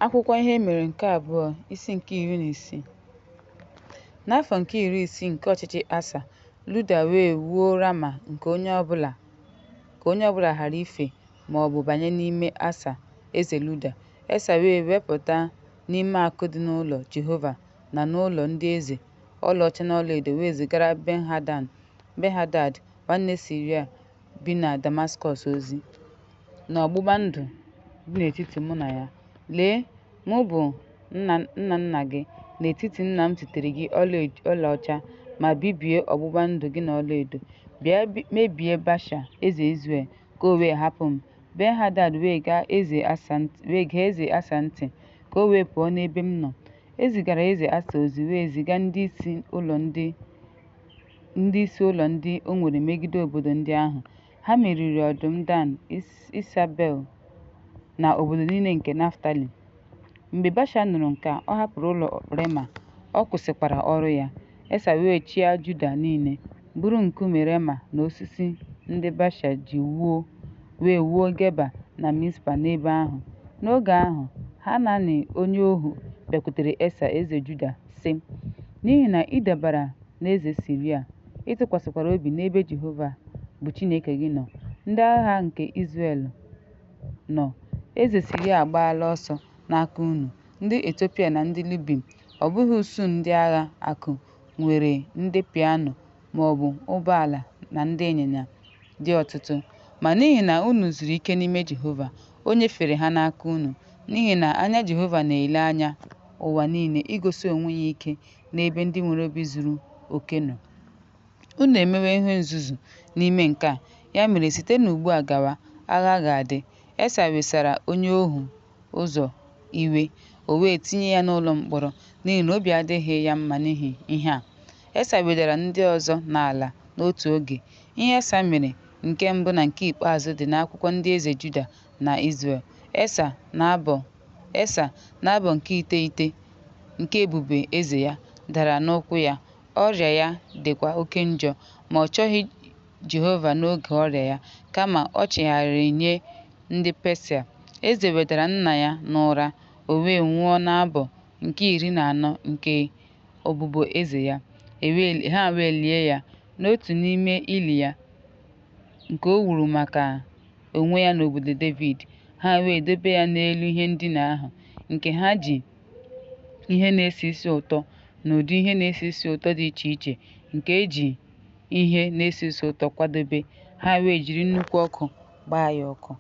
Akwụkwọ Ihe E Mere nke Abụọ, isi nke 16. N'afọ nke 60 nke ọchịchị Asa, Juda wee wuo Rama ka onye ọ bụla ghara ife ma ọ bụ banye n'ime Asa eze Juda. Esa wee wepụta n'ime akụ dị n'ụlọ Jehova na n'ụlọ ndị eze ọlaọcha na ọlaedo wee zigara Ben-hedad nwanne Siria bi na Damaskọs ozi, na ọgbụgba ndụ dị n'etiti mụ na ya. Lee, mụ bụ nna nna gị, n'etiti nna m zitere gị ọlaọcha ma bibie ọgbụgba ndụ gị na ọlaedo. Bịa mebie Baasha eze Izrel, ka o wee hapụ m. Ben-hedad wee gee eze Asa ntị, ka o wee pụọ n'ebe m nọ. E zigara eze Asa ozi wee ziga ndị isi ụlọ ndị o nwere megide obodo ndị ahụ. Ha meriri ọdụm Dan, Isabel na obodo niile nke Naftali. Mgbe Baasha nụrụ nke a, ọ hapụrụ ụlọ Rema, ọ kwụsịkwara ọrụ ya. Esa wee chịa Juda niile, buru nkume Rema na osisi ndị Baasha ji wuo, wee wuo Geba na Mizpa n'ebe ahụ. N'oge ahụ, Hanani onye ọhụụ bịakwutere Esa eze Juda, sị, N'ihi na ị dabara n'eze Siria, ị tụkwasịkwara obi n'ebe Jehova bụ Chineke gị nọ, ndị agha nke Izrel nọ, eze Siria agbaala ọsọ n'aka unu, ndị Etiopia na ndị Lubim, ọ bụghị usuu ndị agha akụ nwere ndị pịano ma ọ bụ ụgbọala na ndị ịnyịnya dị ọtụtụ, ma n'ihi na unu zuru ike n'ime Jehova, o nyefere ha n'aka unu, n'ihi na anya Jehova na-ele anya ụwa niile igosi onwe ya ike n'ebe ndị nwere obi zuru oke nọ. Unu emewo ihe nzuzu n'ime nke a, ya mere site n'ugbu a gawa, agha ga-adị. Esa wesara onye ọhụ ụzọ iwe, o wee tinye ya n'ụlọ mkpọrọ, n'ihi na obi adịghị ya mma n'ihi ihe a. Esa wedara ndị ọzọ n'ala n'otu oge. Ihe Esa mere, nke mbụ na nke ikpeazụ, dị n'akwụkwọ ndị eze Juda na Izrel. Esa, n'abọ nke iteghete nke ebube eze ya, dara n'ụkwụ ya, ọrịa ya dịkwa oke njọ, ma ọ chọghị Jehova n'oge ọrịa ya, kama o chigharịrị nye ndị Peasia. Eze wedara nna ya n'ụra, o wee nwụọ n'abọ nke 14 nke ọbụbụeze ya, ha wee lie ya n'otu n'ime ili ya nke o wuru maka onwe ya n'obodo Devid, ha wee dobe ya n'elu ihe ndina ahụ nke ha ji ihe na-esi isi ụtọ na ụdị ihe na-esi isi ụtọ dị iche iche nke e ji ihe na-esi isi ụtọ kwadebe, ha wee jiri nnukwu ọkụ gbaa ya ọkụ.